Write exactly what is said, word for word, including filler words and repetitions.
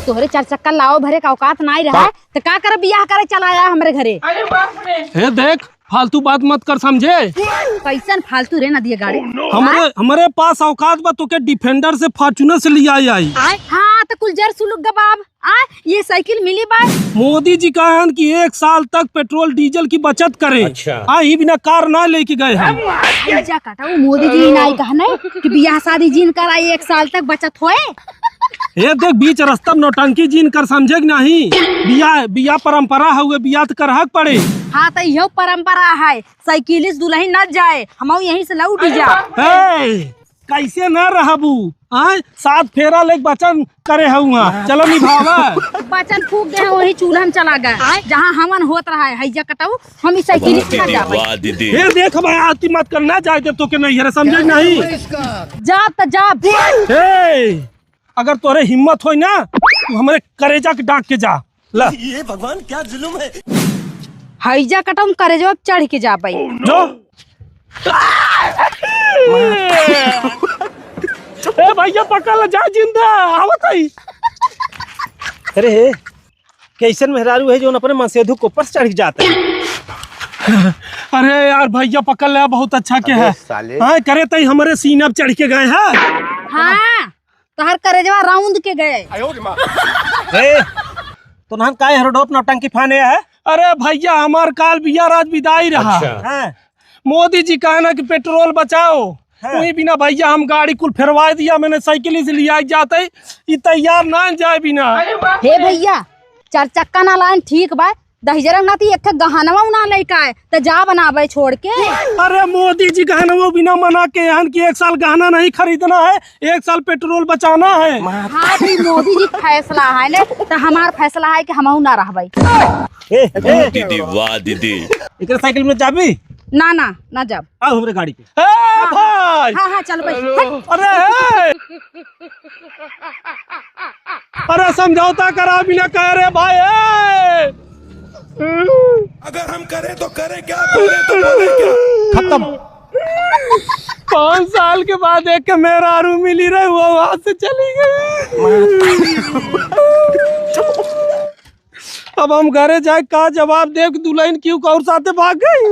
तोहरे चार चक्का लाओ भरे का औकात नाई रहा, त का कर बियाह करे चला आया हमरे घरे? हे देख, फालतू बात मत कर, समझे? कैसन फालतू रे नदिया गाड़ी? हमरे, हमरे पास औकात बा, तोके Defender से, Fortuner से लिया आई। हाँ, त कुल जर सुलुक गबाब। आ, ये साइकिल मिली बा। मोदी जी कहन कि एक साल तक पेट्रोल डीजल की बचत करे। अच्छा। आ, ई बिना कार ना लेके गए हम। जा काटा, वो मोदी जी नाई कहने कि बियाह शादी जिन कराई, एक साल तक बचत होए। ए देख, बीच रस्ता में नौटंकी जिन कर, समझे कि नहीं? बियाह, बियाह परंपरा हउए, बियाह त करहक पड़े। हाँ, त इहो परंपरा है, साइकिल से दुल्हन न जाए, हम यहीं से लौट जा। ए, कैसे न रहबू? आय, सात फेरा लेके वचन करे हउआ, चलो निभावा। वचन फूक दे, वही चूल्हा में चला गए, जहाँ हवन होत रहा है। हैजा कटाऊ, हम इस साइकिल से ना जाबे। वाह दीदी। हे देख भाई, आती मत कर, ना जाए दे तोके नहीं है, समझे नहीं? जा त जा। हे, अगर तोरे हिम्मत होई ना, तू हमरे करेजा के डांक के जा। ला। ये भगवान, क्या जुल्म है। हैजा कटाऊ, करेजवा पे चढ़ के जाबे। जो। ए भैया, पकड़ ले, जा जिंदा, आवत है। अरे हे, कैसन मेहरारू है जो अपने मनसेधु के ऊपर से चढ़ के जाता है? अरे यार भैया, पकड़ ले, बहुत अच्छा के अबे है। साले। हाँ, करे तई हमरे सीना पे चढ़ के गए हैं। हाँ। तोहर करेजवा रौंद के गए। ए, तो नहन काहे हर डोप नौटंकी फाने है? अरे भैया, हमार काल बियाह राज विदाई रहा। अच्छा। हाँ। मोदी जी कहना कि पेट्रोल बचाओ, हाँ। वही बिना भैया हम गाड़ी कुल फेरवा दिया, मैंने साइकिल से लिया जाते, ई तैयार ना जाए बिना। हे भैया, चार चक्का ना लाइन ठीक बा, दहिजरन नाती एक ठे गहनवा उना लइका है, त जा बनावे छोड़ के। अरे मोदी जी गहनवा बिना मना के हन कि एक साल गहना नहीं खरीदना है, एक साल पेट्रोल बचाना है। हाँ, तो ई मोदी जी फैसला है ले, त हमार फैसला है कि हमहू ना रहबे। ए, ए, दीदी, वाह दीदी। एकरे साइकिल में जाबी? ना, ना, ना जाब। आओ हमरे गाड़ी पे। ए, हाँ, भाई। हाँ, हाँ, चल भाई। हट। अरे, ए। अरे समझौता करा बिना कह रे भाई, ए। अगर हम करें तो करें क्या, बोले तो बोले क्या? खत्म। पाँच साल के बाद एक मेहरारू मिली रहे, वो वहां से चली गई। अब हम घरे जाए का जवाब देब कि दुल्हन क्यों और साथे भाग गई?